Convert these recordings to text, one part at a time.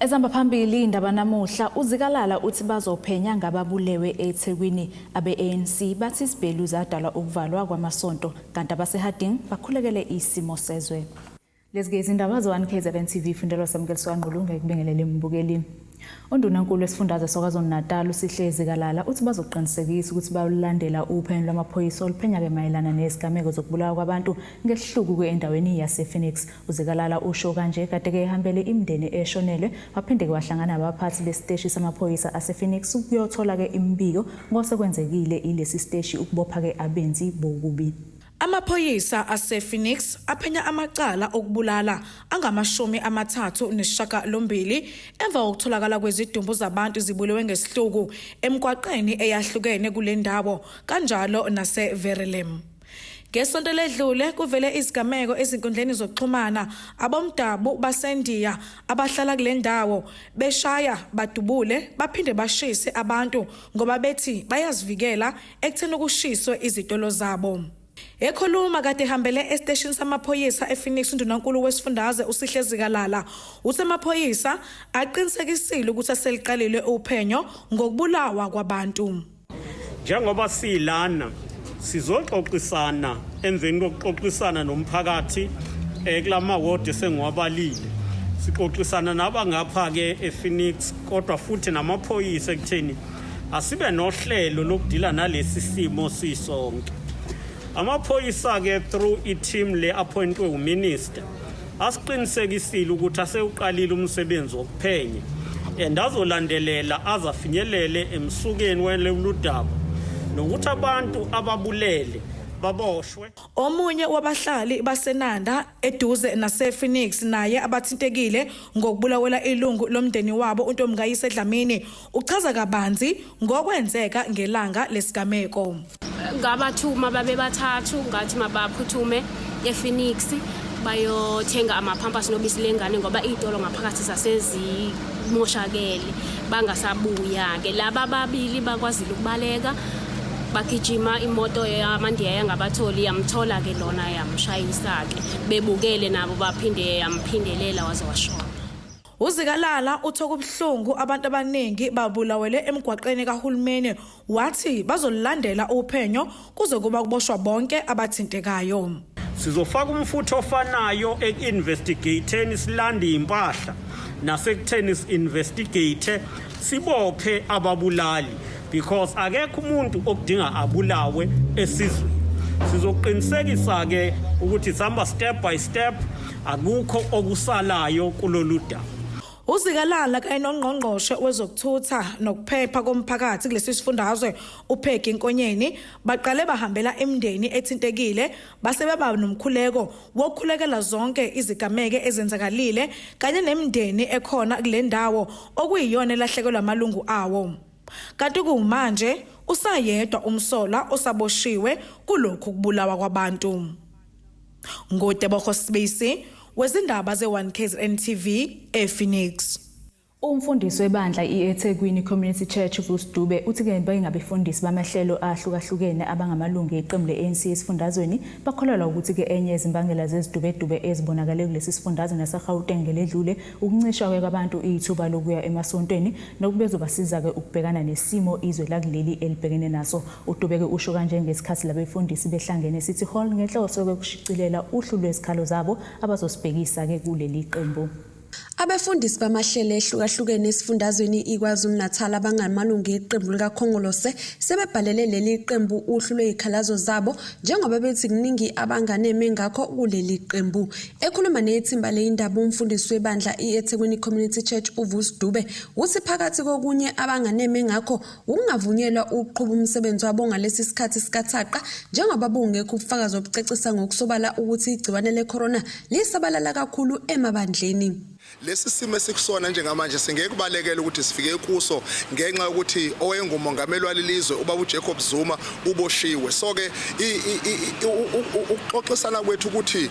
Ezihamba phambili indaba namuhla, uZikalala uthi bazophenya ngababulewe eThekwini. Abe-ANC bathi isibhelu zadalwa ukuvalwa kwamasonto, kanti abaseHarding bakhulekele isimo sezwe. Lezi ke izindaba ze-1 KZN TV fundelwa samukeliswa Ngqulunga ekubingelele mbukeli. Undunankulu wesifundazwe saKwaZulu-Natal uSihle Zikalala uthi bazoqinisekisa ukuthi bayolulandela uphenyo lwamaphoyisa oluphenya-ke mayelana nezigameko zokubulawa kwabantu ngesihluku-ke endaweni yasePhoenix. UZikalala usho kanje kade-ke ehambele imindeni eshonelwe waphinde-ke wahlangana nabaphathi besiteshi samaphoyisa asePhoenix ukuyothola-ke imibiko ngosekwenzekile ilesi siteshi ukubopha-ke abenzi bokubi. Amaphoyisa asePhoenix aphenya amacala okubulala angama-38 emva kokutholakala kwezidumbu zabantu zibulewe ngesihluku emgwaqeni eyahlukene kule ndawo kanjalo naseVerulam. Ngesonto ledlule kuvele izigameko ezinkundleni zokuxhumana abomdabu baseNdiya abahlala kule ndawo beshaya badubule baphinde bashise abantu ngoba bethi bayazivikela ekutheni kushiswe izitolo zabo. Ekhuluma kade ehambele esiteshini samaphoyisa ePhoenix uNdunankulu wesifundazwe uSihle Zikalala uthe amaphoyisa aqinisekisile ukuthi aseliqalile uphenyo ngokubulawa kwabantu. Njengoba silana sizoxoxisana emveni kokuxoxisana nomphakathi kulama ward esengiwabalile, sixoxisana nabangapha-ke ePhoenix kodwa futhi namaphoyisa ekutheni asibe nohlelo lokudila nalesi simo sisonke. Amaphoyisa-ke through i-team le appointwe uminister asiqinisekisile ukuthi asewuqalile umsebenzi wokuphenya and azolandelela azafinyelele emsukeni welolu daba nokuthi abantu ababulele baboshwe. Omunye wabahlali baseNanda eduze nasePhoenix naye abathintekile ngokubulawela ilungu lomndeni wabo uNtombikayise Dlamini uchaza kabanzi ngokwenzeka ngelanga lesigameko. Ngabathuma babe bathathu, ngathi mabaphuthume ePhoenix bayothenga amaphampasi nobisi lengane ngoba iy'tolo ngaphakathi sasezimoshakele, bangasabuya-ke. Laba ababili bakwazile ukubaleka, bagijima imoto yamandiya yangabatholi, yamthola-ke lona yamshayisa-ke, bebukele nabo baphinde yamphindelela waze washona. UZikalala uthe kubuhlungu abantu abaningi babulawele emgwaqeni kahulumeni, wathi bazolulandela uphenyo kuze kuba kuboshwa bonke abathintekayo. Sizofaka umfutho ofanayo eku-investigateni silande impahla nasekutheni si-investigate sibophe ababulali because akekho umuntu okudinga abulawe esizweni. Sizoqinisekisa-ke ukuthi sihamba step by step, akukho okusalayo kulolu daba. UZikalala kanye noNgqongqoshe wezokuThutha nokuPhepha koMphakathi kulesi sifundazwe uPeggy Nkonyeni baqale bahambela imindeni ethintekile base beba nomkhuleko wokukhulekela zonke izigameke ezenzakalile kanye nemindeni ekhona kule ndawo okuyiyona elahlekelwa amalungu awo. Kanti kumanje usayedwa umsolwa osaboshiwe kulokhu kubulawa kwabantu. NguTebogo Sibisi wezindaba ze-1 KZN TV ePhoenix. Umfundisi webandla i-eThekwini Community Church uVusi Dube uthi-ke bengabefundisi bamahlelo ahlukahlukene abangamalungu eqembu le-ANC esifundazweni bakholelwa ukuthi-ke enye yezimbangela zezidubedube ezibonakale kulesi sifundazwe naseGauteng ngeledlule ukuncishwa-ke kwabantu ithuba lokuya emasontweni nokubezobasiza-ke ukubhekana nesimo izwe lakuleli elibhekene naso. UDube-ke usho kanje ngesikhathi labefundisi behlangene eCity Hall ngenhloso yokushicilela uhlu lwezikhalo zabo abazosibhekisa-ke kuleli qembu. Abefundisi bamahlelo ehlukahlukene esifundazweni iKwaZulu-Natal abangamalungu eqembu likaKhongolose sebebhalele leli qembu uhlu lwezikhalazo zabo njengoba bethi kuningi abanganeme ngakho kuleli qembu. Ekhuluma nethimba leyindaba umfundisi webandla i-eThekwini Community Church uVusi Dube uthi phakathi kokunye abanganeme ngakho ukungavunyelwa ukuqhuba umsebenzi wabo ngalesi sikhathi sikathaqa njengoba bungekho ubufakazi obucacisa ngokusobala ukuthi igciwane le-corona lisabalala kakhulu emabandleni. Lesi simo esikusona njengamanje singeke kubalekele ukuthi sifike kuso ngenxa yokuthi owayengumongameli walelizwe ubaba uJacob Zuma uboshiwe. So-ke ukuxoxisana kwethu ukuthi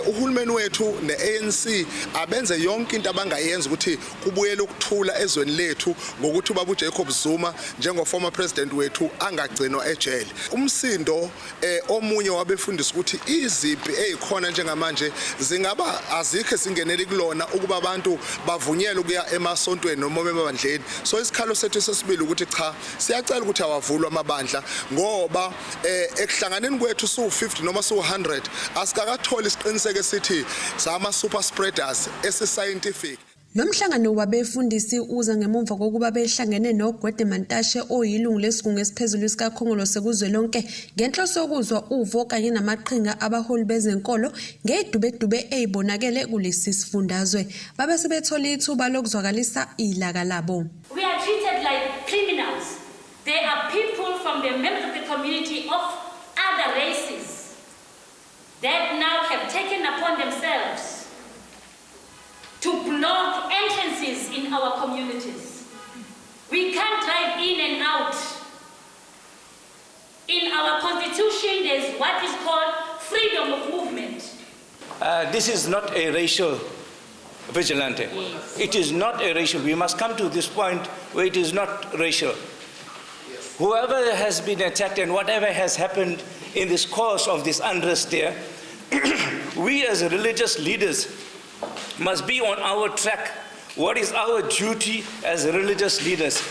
uhulumeni wethu ne-ANC abenze yonke into abangayenza ukuthi kubuyele ukuthula ezweni lethu ngokuthi ubaba uJacob Zuma njengo-former president wethu angagcinwa ejele. Umsindo omunye wabefundisi ukuthi izimpi ezikhona njengamanje zingaba azikho ezingeneli kulona ukuba abantu bavunyelwe ukuya emasontweni noma emabandleni. So isikhalo sethu sesibili ukuthi cha, siyacela ukuthi awavulwe amabandla, ngoba ekuhlanganeni kwethu su-50 noma su-100 asikakatholi isiqiniseko esithi sama super spreaders esi-scientific. Lo mhlangano wabefundisi uza ngemumva kokuba behlangene noGwede Mantashe, oyilungu lesigungu esiphezulu sikaKhongolose kuzwelonke, ngenhloso yokuzwa uvo kanye namaqhinga abaholi bezenkolo ngey'dubedube ey'bonakele kulesi sifundazwe. Babe sebethola ithuba lokuzwakalisa ilaka labo. We are treated like criminals. There are people from the members of the community of other races that now have taken upon themselves to block entrances in our communities. We can't drive in and out. In our constitution, there's what is called freedom of movement. This is not a racial vigilante. It is not a racial. We must come to this point where it is not racial. Whoever has been attacked and whatever has happened in this course of this unrest here, we as religious leaders must be on our track. What is our duty as religious leaders?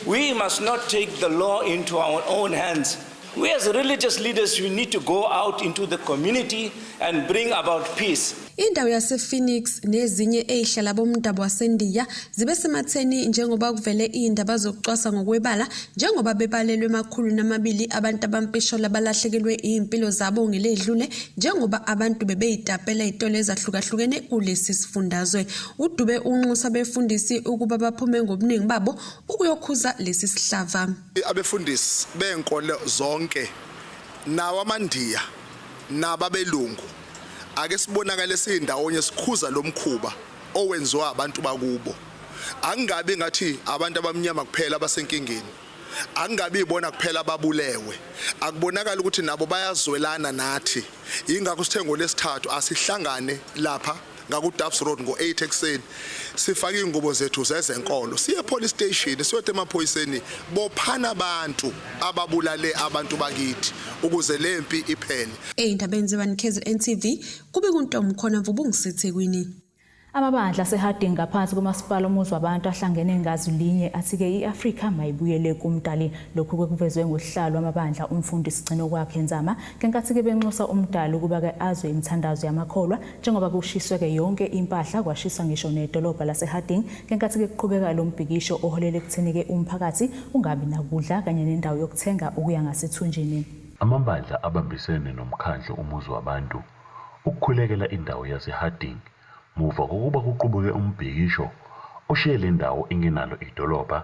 We must not take the law into our own hands. We as religious leaders, we need to go out into the community and bring about peace. Indawo yasePhoenix nezinye ey'hlala bomdabu waseNdiya zibe sematheni njengoba kuvele iy'ndaba zokucwasa ngokwebala, njengoba bebalelwe 200 abantu abampisholo abalahlekelwe iy'mpilo zabo ngeledlule, njengoba abantu bebeyitapela ey'tolo ezahlukahlukene kulesi sifundazwe. UDube unxusa abefundisi ukuba baphume ngobuningi babo ukuyokhuza lesi sihlava. Abefundisi benkolo zonke, nawo amaNdiya nababelungu, ake sibonakale siyindawonye sikhuza lo mkhuba owenziwa abantu bakubo. Angabi ngathi abantu abamnyama kuphela abasenkingeni, angabi ibona kuphela ababulewe, akubonakala ukuthi nabo bayazwelana nathi. Ingakho sithe ngolesithathu asihlangane lapha ngaku Duffs Road ngo-8 ekuseni, sifake iy'ngubo zethu zezenkolo, siye police station, siyothi emaphoyiseni, bophana abantu ababulale abantu bakithi ukuze le mpi iphele. Ey'ndabeni ze-1 KZN TV, kube kuntombi khona Mvubu, ngiseThekwini. Amabandla aseHarding ngaphansi komasipala uMuzi Wabantu ahlangene ngazwi linye athi-ke i-Afrika mayibuyele kumdali. Lokhu kuvezwe ngusihlalo wamabandla, umfundisi Gcinokwakhe Nzama, ngenkathi-ke benxusa umdali ukuba-ke azwe imithandazo yamakholwa, njengoba kushiswe-ke yonke impahla, kwashiswa ngisho nedolobha laseHarding ngenkathi-ke kuqhubeka lo mbhikisho oholele ekutheni-ke umphakathi ungabi nakudla kanye nendawo yokuthenga ukuya ngasethunjini. Amabandla abambisene nomkhandlu Umuzi Wabantu ukukhulekela indawo yaseHarding muva kokuba kuqubuke umbhikisho oshiye le ndawo ingenalo idolobha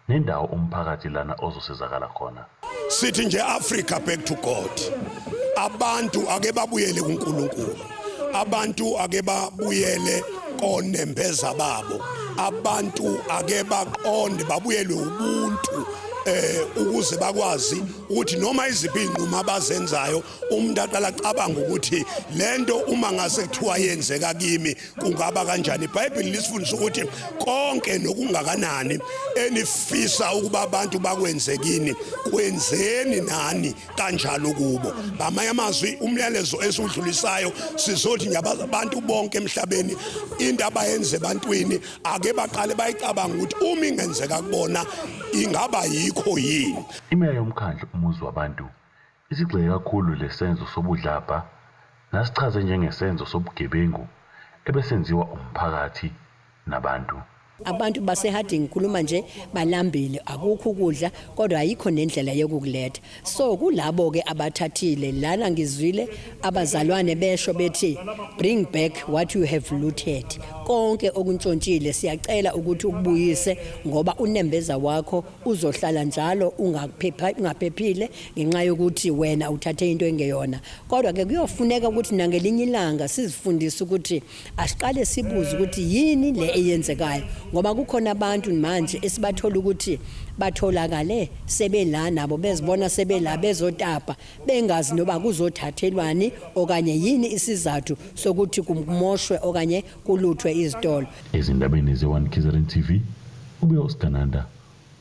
nendawo umphakathi lana ozosizakala khona. Sithi nje, Africa, back to God. Abantu ake babuyele kuNkulunkulu, abantu ake babuyele konembeza babo, abantu ake baqonde, babuyele ubuntu, ukuze bakwazi ukuthi noma iziphi inqumo abazenzayo, umuntu aqala acabanga ukuthi lento uma ngase kuthiwa yenzeka kimi kungaba kanjani. IBhayibheli lisifundisa ukuthi konke nokungakanani enifisa ukuba abantu bakwenze kini, kwenzeni nani kanjalo kubo. Ngamanye amazwi, umyalezo esiwudlulisayo sizothi nje abantu bonke emhlabeni, into abayenze ebantwini ake baqale bayicabanga ukuthi uma ingenzeka kubona ingaba yikho yini. Imeya yomkhandlu Umuzi Wabantu isigxeke kakhulu lesenzo sobudlabha nasichaze njengesenzo sobugebengu ebesenziwa umphakathi nabantu. Abantu baseHarding, ngikhuluma nje, balambile, akukho ukudla, kodwa ayikho nendlela yokukuletha. So kulabo ke abathathile lana, ngizwile abazalwane besho bethi, "Bring back what you have looted." Konke okuntshontshile siyacela ukuthi ukubuyise, ngoba unembeza wakho uzohlala njalo ungaphepha, ungaphephile, ngenxa yokuthi wena uthathe into engeyona. Kodwa ke kuyofuneka ukuthi nangelinye ilanga sizifundise ukuthi asiqale sibuze ukuthi yini le eyenzekayo, ngoba kukhona abantu manje esibathola ukuthi batholakale sebela nabo bezibona sebela bezotapa, bengazi noba kuzothathelwani okanye yini isizathu sokuthi kumoshwe okanye kuluthwe izitolo. Ezindabeni ze-1 KZN TV, ube uSigananda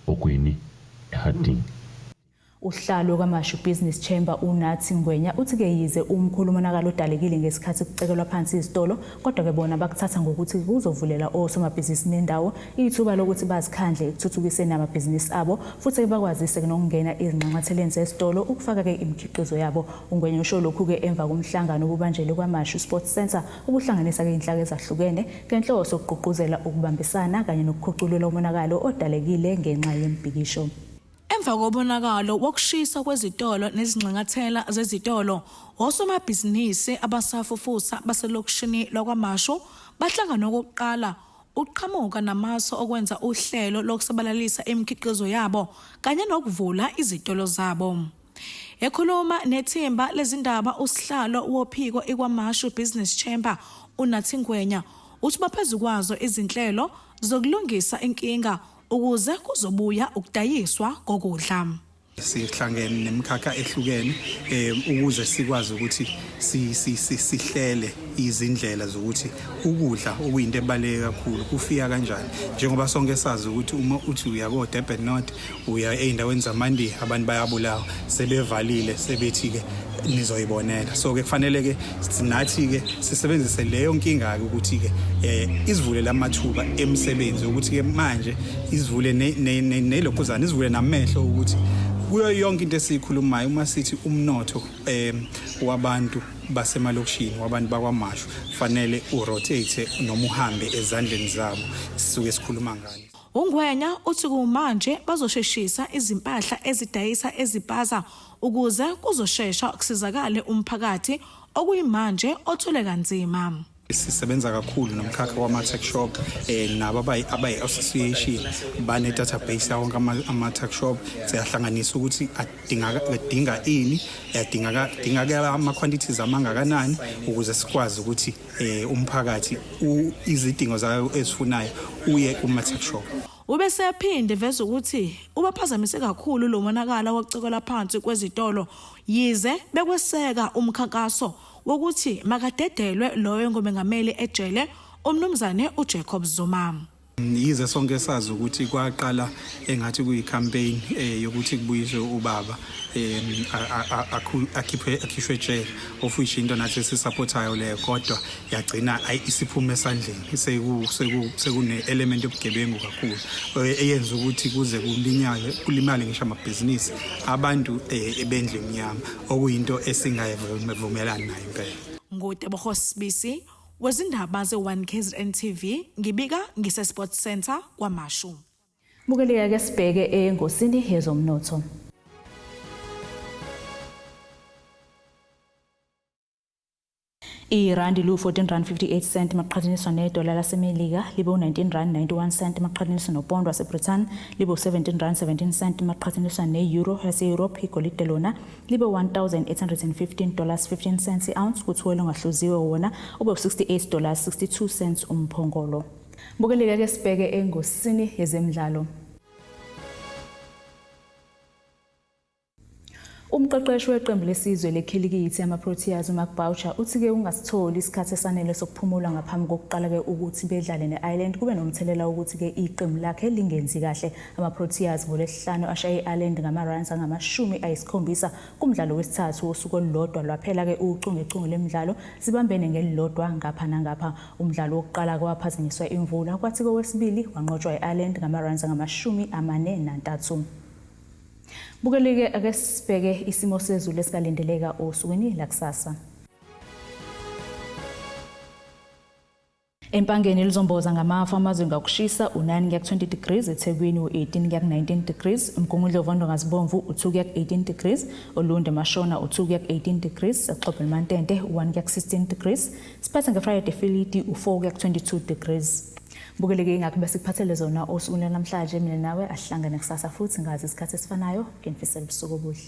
Okweni, eHarding. Usihlalo KwaMashu Business Chamber uNathi Ngwenya uthi-ke yize umkhulu umonakalo odalekile ngesikhathi kucekelwa phansi izitolo kodwa-ke bona bakuthatha ngokuthi kuzovulela osomabhizinisi nendawo ithuba lokuthi bazikhandle ekuthuthukiseni amabhizinisi abo futhi-ke bakwazise nokungena ezinxanxatheleni zesitolo ukufaka-ke imikhiqizo yabo. UNgwenya usho lokhu-ke emva komhlangano obubanjelwe KwaMashu Sports Centre ubuhlanganisa-ke izinhlaka ezahlukene ngenhloso yokugqugquzela ukubambisana kanye nokukhuculula umonakalo odalekile ngenxa yemibhikisho. Emva komonakalo wokushiswa kwezitolo nezinxanxathela zezitolo, osomabhizinisi abasafufusa baselokishini lwaKwaMashu bahlangana okokuqala ukuqhamuka namasu okwenza uhlelo lokusabalalisa imikhiqizo yabo kanye nokuvula izitolo zabo. Ekhuluma nethimba lezindaba usihlalo wophiko iKwaMashu Business Chamber uNathi Ngwenya uthi baphezu kwazo izinhlelo zokulungisa inkinga ukuze kuzobuya ukudayiswa kokudla. Sihlangene nemikhakha ehlukene eh ukuze sikwazi ukuthi sihlele izindlela zokuthi ukudla okuyinto ebaluleke kakhulu kufika kanjani njengoba sonke sazi ukuthi uma uthi uya ko-Durban North uya ey'ndaweni zamandiya abantu bayabulawa sebevalile sebethi-ke nizoyibonela so-ke kufanele-ke nathi-ke sisebenzise leyo nkinga-ke ukuthi-ke um isivulele amathuba emisebenzi ukuthi-ke manje isivule nelokhuzana isivule namehlo ukuthi kuyo yonke into esiyikhulumayo uma sithi umnotho um wabantu basemalokishini wabantu bakwamashu fanele urotate noma uhambe ezandleni zabo sisuke sikhuluma ngani. UNgwenya uthi kumanje bazosheshisa izimpahla ezidayisa ezipaza ukuze kuzoshesha kusizakale umphakathi okuyimanje othwele kanzima. Sisebenza kakhulu nomkhakha wama-tuck shop eh nabo abayi-association bane-database yawo wonke ama-tuck shop siyahlanganisa ukuthi adinga ini adingakala ama-quantities amangakanani ukuze sikwazi ukuthi eh umphakathi izidingo zayo ezifunayo uye kuma-tuck shop. Ube esephinde eveza ukuthi ubaphazamise kakhulu lo monakalo wokucekelwa phansi kwezitolo yize bekweseka umkhankaso wokuthi makadedelwe loyo ngomengameli ejele uMnumzane uJacob Zuma. Yize sonke sazi ukuthi kwaqala engathi kuyi-campaign eh yokuthi kubuyiswe ubaba eh akhiphe akhishwe ejele of which into nathi esisupportayo leyo kodwa yagcina isiphuma esandleni seku seku sekune element yobugebengu kakhulu eh, eyenza ukuthi kuze kulinyale kulimale ngisho amabhizinisi abantu eh, ebendlu emnyama okuyinto esingayivumelani nayo impela. NguTebogo Sibisi wezindaba ze-1 KZN TV ngibika ngise-Sports Centre KwaMashu. Bukeleka ke sibheke engosini yezomnotho. Irandi liwu-14 rand 58 cent maqhathaniswa nedola laseMelika libe u-19 rand 91 cent maqhathaniswa nopondo waseBrithani libe u-17 rand 17 cent maqhathaniswa ne-euro yase-Europe. Igolide lona libe 1815 dollars 15 cents i-ounce kuthi ongahluziwe wona ube u-68 dollars 62 cents umphongolo. Bukeleka ke sibheke engosini yezemidlalo. Umqeqeshi weqembu lesizwe lekhilikithi ama-Proteas uMark Boucher uthi-ke ungasitholi isikhathi esanele sokuphumula ngaphambi kokuqala-ke ukuthi bedlale ne-Ireland kube nomthelela wokuthi-ke iqembu lakhe lingenzi kahle. Ama-Proteas ngoLwesihlanu ashaye i-Ireland ngama-runs angama-70 kumdlalo wesithathu wosuku olulodwa lwaphela-ke uchungechunge lemidlalo zibambene ngelilodwa ngapha nangapha. Umdlalo wokuqala kwaphazanyiswa imvula kwathi kowesibili wanqotshwa i-Ireland ngama-runs angama-43. Bukelike ake sibheke isimo sezulu esikalindeleka osukwini lakusasa. Empangeni lizomboza ngamafu amazwe ngakushisa u-9 kuya ku-20 degrees, eThekwini u-18 kuya ku-19 degrees, uMgungundlovu oNdongazibomvu u-2 kuya ku-18 degrees, Olundi Mashona u-2 kuya ku-18 degrees, eXobho Mantente u-1 kuya ku-16 degrees, siphethe ngeFriday Filidi u-4 kuya ku-22 degrees. Bukeleke ingakho besikuphathele zona osukwini lwanamhlanje. Mina nawe asihlangane kusasa futhi ngazi isikhathi esifanayo. Nginifisela ubusuku obuhle.